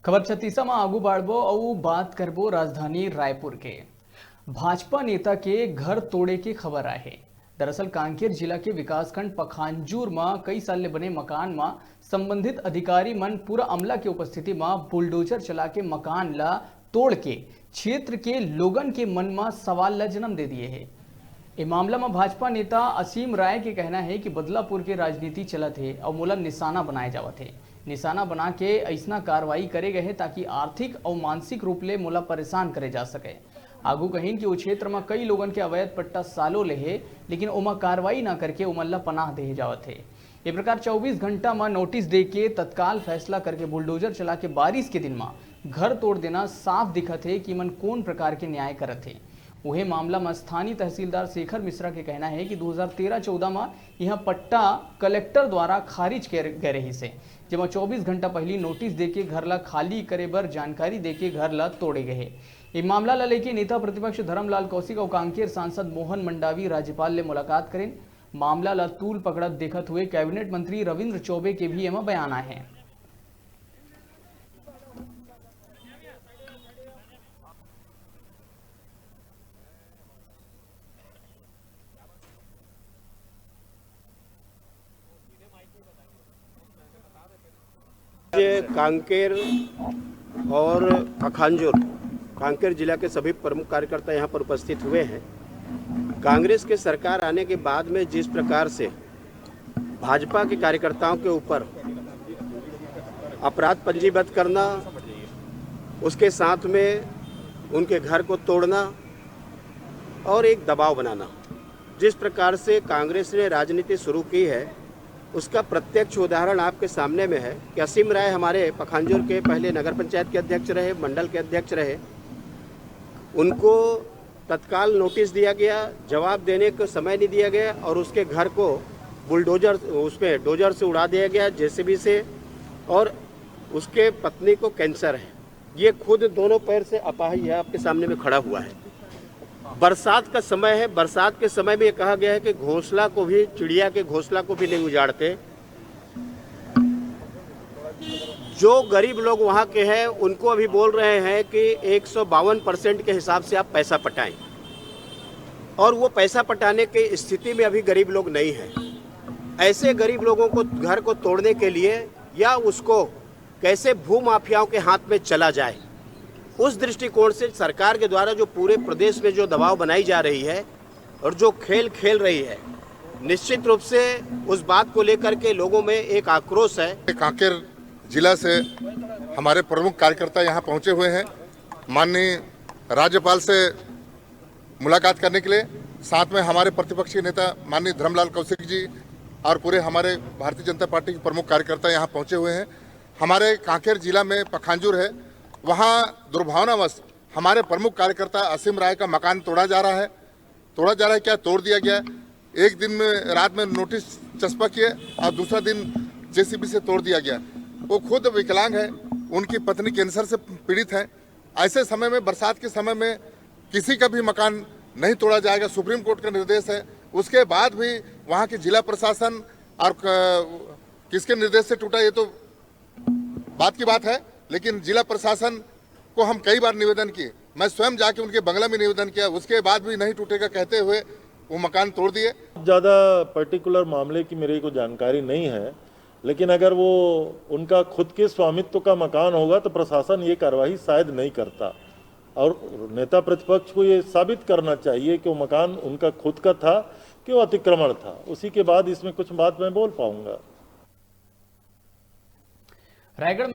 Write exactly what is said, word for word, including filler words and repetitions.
खबर छत्तीसा म आगू बाढ़बो अउ बात करबो राजधानी रायपुर के। भाजपा नेता के घर तोड़े के खबर आए हे। दरअसल कांकेर जिला के विकासखंड पखांजूर म कई साल ले बने मकान म संबंधित अधिकारी मन पूरा अमला के उपस्थिति म बुलडोजर चला के मकान ला तोड़ के क्षेत्र के लोगन के मन म सवाल ला जन्म दे दिए हे। ए मामला म भाजपा नेता असीम राय के कहना हे कि बदलापुर के राजनीति चलत हे अउ मोला निशाना बनाए जावत हे। निशाना बना के अइसना कार्रवाई करे गए हे ताकि आर्थिक अउ मानसिक रूप ले मोला परेशान करे जा सके। आगू कहिन कि ओ क्षेत्र म कई लोगन के अवैध पट्टा सालों ले हे, लेकिन ओमा कार्रवाई न करके ओमन ला पनाह देहे जावत हे। ये प्रकार चौबीस घंटा म नोटिस दे के तत्काल फैसला करके बुलडोजर चला के बारिश के दिन म घर तोड़ देना साफ दिखत हे कि मन कोन प्रकार के न्याय करत हे। उहे मामला म स्थानीय तहसीलदार शेखर मिश्रा के कहना हे कि दो हज़ार तेरह चौदह म इहां पट्टा कलेक्टर द्वारा खारिज करे गए रहिस हे, जेमा चौबीस घंटा पहिली नोटिस देके घर ला खाली करे बर जानकारी देके घर ला तोड़े गए हे। ए मामला ला लेके नेता प्रतिपक्ष धर्मलाल कौशिक अउ कांकेर सांसद मोहन मंडावी राज्यपाल ले मुलाकात करेन। मामला ला तूल पकड़त देखत हुए कैबिनेट मंत्री रविंद्र चौबे के भी एमा बयान आए हे। ये कांकेर और पखांजूर, कांकेर जिला के सभी प्रमुख कार्यकर्ता यहाँ पर उपस्थित हुए हैं। कांग्रेस के सरकार आने के बाद में जिस प्रकार से भाजपा के कार्यकर्ताओं के ऊपर अपराध पंजीबद्ध करना, उसके साथ में उनके घर को तोड़ना और एक दबाव बनाना, जिस प्रकार से कांग्रेस ने राजनीति शुरू की है, उसका प्रत्यक्ष उदाहरण आपके सामने में है कि असीम राय हमारे पखांजूर के पहले नगर पंचायत के अध्यक्ष रहे, मंडल के अध्यक्ष रहे, उनको तत्काल नोटिस दिया गया, जवाब देने का समय नहीं दिया गया और उसके घर को बुलडोजर, उसमें डोजर से उड़ा दिया गया, जेसीबी से, और उसके पत्नी को कैंसर है। ये खुद दोनों पैर से अपाहिज है, आपके सामने में खड़ा हुआ है। बरसात का समय है, बरसात के समय में ये कहा गया है कि घोंसला को भी, चिड़िया के घोंसला को भी नहीं उजाड़ते। जो गरीब लोग वहाँ के हैं, उनको अभी बोल रहे हैं कि एक सौ बावन परसेंट के हिसाब से आप पैसा पटाएं, और वो पैसा पटाने की स्थिति में अभी गरीब लोग नहीं हैं। ऐसे गरीब लोगों को, घर को तोड़ने के लिए या उसको कैसे भूमाफियाओं के हाथ में चला जाए, उस दृष्टिकोण से सरकार के द्वारा जो पूरे प्रदेश में जो दबाव बनाई जा रही है और जो खेल खेल रही है, निश्चित रूप से उस बात को लेकर के लोगों में एक आक्रोश है। कांकेर जिला से हमारे प्रमुख कार्यकर्ता यहाँ पहुँचे हुए हैं। माननीय राज्यपाल से मुलाकात करने के लिए, साथ में हमारे प्रतिपक्ष के नेता माननीय धर्मलाल कौशिक जी और पूरे हमारे भारतीय जनता पार्टी के प्रमुख कार्यकर्ता यहाँ पहुँचे हुए हैं। हमारे कांकेर जिला में पखांजूर है, वहाँ दुर्भावनावश हमारे प्रमुख कार्यकर्ता असीम राय का मकान तोड़ा जा रहा है। तोड़ा जा रहा है क्या, तोड़ दिया गया। एक दिन में, रात में नोटिस चस्पा किए और दूसरा दिन जेसीबी से तोड़ दिया गया। वो खुद विकलांग है, उनकी पत्नी कैंसर से पीड़ित है। ऐसे समय में, बरसात के समय में किसी का भी मकान नहीं तोड़ा जाएगा, सुप्रीम कोर्ट का निर्देश है। उसके बाद भी वहाँ के जिला प्रशासन और क-, किसके निर्देश से टूटा, ये तो बात की बात है, लेकिन जिला प्रशासन को हम कई बार निवेदन किए, मैं स्वयं जाके उनके बंगला में निवेदन किया, उसके बाद भी नहीं टूटेगा कहते हुए वो मकान तोड़ दिए। ज़्यादा पर्टिकुलर मामले की मेरे को जानकारी नहीं है, लेकिन अगर वो उनका खुद के स्वामित्व का मकान होगा तो प्रशासन ये कार्रवाई शायद नहीं करता। और नेता प्रतिपक्ष को ये साबित करना चाहिए कि वो मकान उनका खुद का था कि वो अतिक्रमण था, उसी के बाद इसमें कुछ बात मैं बोल पाऊंगा। रायगढ़